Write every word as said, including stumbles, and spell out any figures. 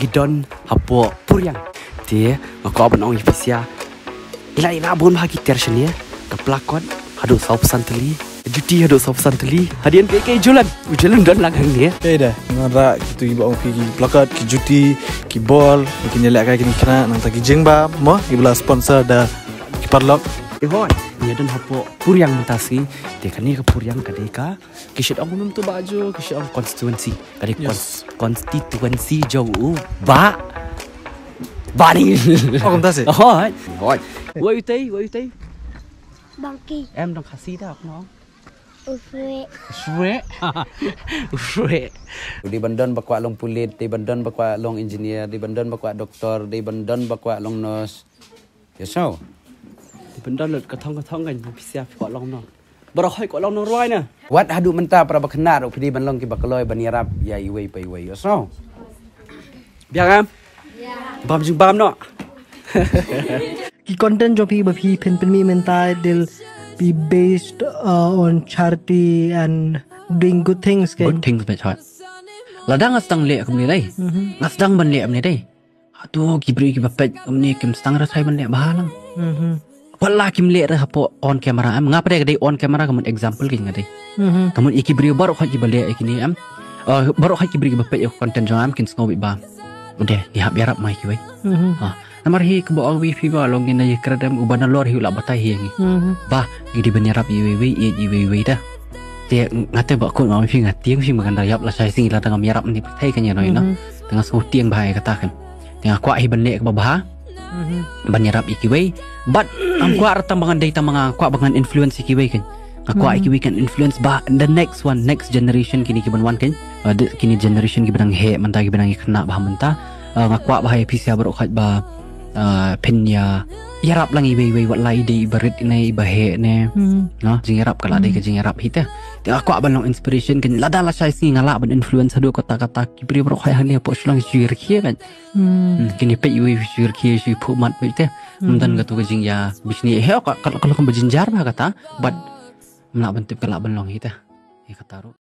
Ki don hapoh puriang. Te nga kwah ban ong ïa phi sha. Ila ila bun bha ki ter shane. Ka placard haduh saw phew san tylli. Juti haduh saw phew san tylli. Hadien ka ka julan. U julan don lang hangne. Te da, nga ra kitu kiba ong phi ki placard, ki juti, ki bol, ki ne leh kai ki kena nangta ki jingbam mo, kiba la sponsor da ki paralok. Te hoi, ngi don hapoh puriang mynta sngi. Te kane ka puriang ka dei ka, ki shait ong mynta ba ju, ki shait ong constituency. Ka dei cons-, constituency jong u ba Bani. Oh, kumta sih. Hoi. Hoi. Wei u tei, wei u tei. Bangki. Em dong Khasi da, no. Ufwe. Ufwe. Ufwe. Dei ban don ba kwah long pulit, dei ban don ba kwah long engineer, dei ban don ba kwah doktor, dei ban don ba kwah long nurse. Ya so. Dei ban don lut ka thong ka thong kan pisa kwah long no. Baroh hoi kwah long nong rwai na. Wat haduh mynta para ba khynnah ruh phi dei ban long kiba kloi ban ïarap ïa iwei pa iwei. Ya so. Biang em? Bam jingbam no. Ki content jong phi ba phi phin pynmih mynta they'll be based uh, on charity and doing good things, kan? Good things, bad heart. Lada nga sdang leh kumne dei. Mhm. Nga sdang ban leh kumne dei. Hato ki briew kiba peit kumne kim sdang ra thai ban leh bha lang. Mhm. Wat la kim leh re hapoh on camera em. Nga pat ka dei on camera ka mut example ki nga dei. Mhm. Ka mut ïa ki briew baroh hoi kiba leh ïa kine em. Uh, baroh hoi ki briew kiba peit ïa content jong nga em kin sngew bit ba. Udah, ngi hap ïarap mai kiwei. Mhm. Ha. Namar hi kaba ong wi phi ba long ngi na ïa kredem uba nalor hi u la batai hi ngi. Mhm. Ba, ngi dei ban ïarap iwei iwei, iwei iwei da. Te nga te ba kut ma phi nga tieng phi ma kan da ïap lashai sngi lada ngam ïarap ni pyrthei kan ïa noi no. Mhm. Te nga sngew tieng bha ïa kata kan. Te nga kwah hi ban leh kaba bha. Mhm. Ban ïarap ïa kiwei. But ngam kwah ra tang ba ngan dei tang ba nga kwah ba ngan influence ïa kiwei kan. Nga kwah ïa kiwei kan influence ba the next one, next generation kine kiban wan kan. Uh, the, kine generation kiba dang heh mynta kiba dang ïa khynnah bha mynta. Uh, nga kwah ba ha ïa phi sha baroh hoi ba uh, phin ïa ïarap lang iwei iwei wat la i dei iba rit ne iba heh ne. Hmm. No, jingïarap ka la dei ka jingïarap hi te. Te nga kwah ban long inspiration kan lada lashai sngi nga lah ban influence haduh katta katta ki briew baroh hoi hangne hapoh Shillong shu rkhie kan. Hmm. Hmm, kine peit iwei shu rkhie shu phuh mat peit te. Hmm. Mynta katu ka jingïa bishni he ka ka ka long ba jynjar ba kata. But mlah ban tip ka lah ban long hi te. Ïa kata ruh.